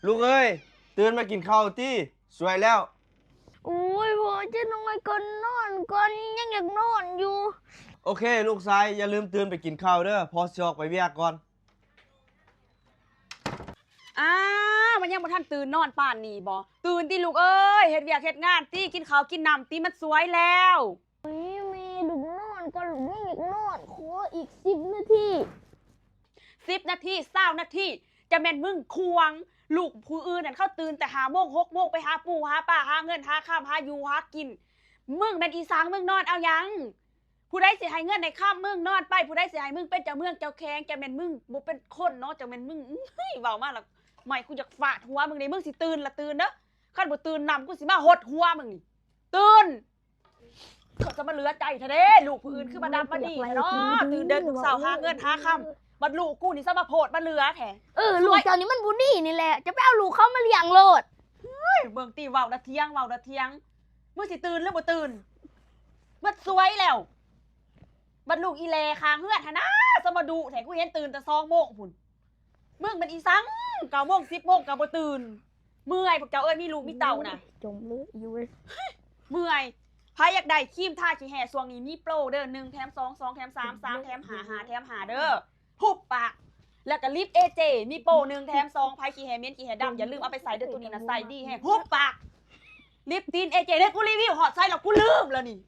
ລູກເອີຍ, ຕື່ນມາກິນເຂົ້າຕິ, ສວຍແລ້ວ. ໂອ້ຍ ພໍ່, ຈັກໜ້ອຍກ່ອນ, ນອນກ່ອນ, ຍັງຢາກນອນຢູ່. ໂອເຄ ລູກຊາຍ, ຢ່າລືມຕື່ນໄປກິນເຂົ້າເດີ້, ພໍ່ຊິອອກໄປວຽກກ່ອນ. ອ້າວ ມັນຍັງບໍ່ທັນຕື່ນນອນປານນີ້ບໍ? ຕື່ນຕິລູກເອີຍ, ເຮັດວຽກເຮັດງານຕິ, ກິນເຂົ້າກິນນ້ຳຕິ, ມັນສວຍແລ້ວ. ໂອ້ຍ ແມ່, ລູກນອນກ່ອນ, ລູກຍັງຢາກນອນ, ຂໍອີກສິບນາທີ. ສິບນາທີ, ຊາວນາທີ, ຈະແມ່ນມຶງຂວາງ. ລູກຜູ້ອື່ນນັ້ນເຂົາຕື່ນແຕ່ຫ້າໂມງ ຫົກໂມງ ໄປຫາປູຫາປາ, ຫາເງິນຫາຄຳ, ຫາຢູ່ຫາກິນ. ມຶງແມ່ນອີສັງ, ມຶງນອນເອົາຫຍັງ? ຜູ້ໃດຊິໃຫ້ເງິນໃຫ້ຄຳມຶງນອນໄປ, ຜູ້ໃດຊິໃຫ້ມຶງເປັນເຈົ້າເມືອງເຈົ້າແຂວງ? ຈະແມ່ນມຶງບໍ່ເປັນຄົນເນາະ, ຈະແມ່ນມຶງ. ເຮີ້ຍ ເວົ້າມາລະ ໄມ້ ກູຢາກຟາດຫົວມຶງເດ້. ມຶງຊິຕື່ນລະຕື່ນເດີ້, ຄັນບໍ່ຕື່ນນຳ ກູຊິມາຫົດຫົວມຶງນີ້. ຕື່ນ! ເຂົາຈະມາເຫຼືອໃຈແທ້ເດ້, ລູກຜູ້ອື່ນຄືມາດຳມາດີແທ້ເນາະ, ຕື່ນເດີລຸກເຊົ້າຫາເງິນຫາຄຳ, ບັດລູກກູນີ້ຊະມາໂພດມາເຫຼືອແທ້. ເອີ ລູກເຈົ້ານີ້ມັນບໍ່ດີນີ້ແຫຼະ, ຈະໄປເອົາລູກເຂົາມາລ້ຽງໂລດ. ເຮີ້ຍ ເບິ່ງຕິ, ເວົ້າລະຖຽງ, ເວົ້າລະຖຽງ. ມຶງຊິຕື່ນຫຼືບໍ່ຕື່ນ? ໝົດສວຍແລ້ວ. ບັດລູກອີແຫຼຂ້າງເຮືອນຫັ້ນນາ ສະມາດຸແທ້, ກູເຫັນຕື່ນແຕ່ສອງໂມງພຸ້ນ. ມຶງແມ່ນອີສັງ, ເກົ້າໂມງ ສິບໂມງກໍບໍ່ຕື່ນ. ເມື່ອຍ, ພວກເຈົ້າເອີຍ, ມີລູກມີເຕົ້ານະ. ຈົມເລີຍຢູ່ເວີຍ. ເມື່ອຍ. ໃຜຢາກໄດ້ຄຣີມທາຂີ້ແຫ່ຊ່ວງນີ້ມີໂປຣເດີ້, ໜຶ່ງແຖມສອງ, ສອງແຖມສາມ, ສາມແຖມຫ້າ, ຫ້າແຖມຫ້າເດີ້. ຫຸບປາກ. ແລ້ວກໍລິບເອເຈ ມີໂປຣ ໜຶ່ງແຖມສອງ, ໃຜຂີ້ແຫ່ເໝັນ ຂີ້ແຫ່ດຳ ຢ່າລືມເອົາໄປໃສ່ເດີ້, ໂຕນີ້ນະໃຊ້ດີແຮງ. ຫຸບປາກ. ລິບຕີນເອເຈເດ້, ກູຣີວິວຮອດໃສແລ້ວ? ກູລືມແລ້ວນີ້.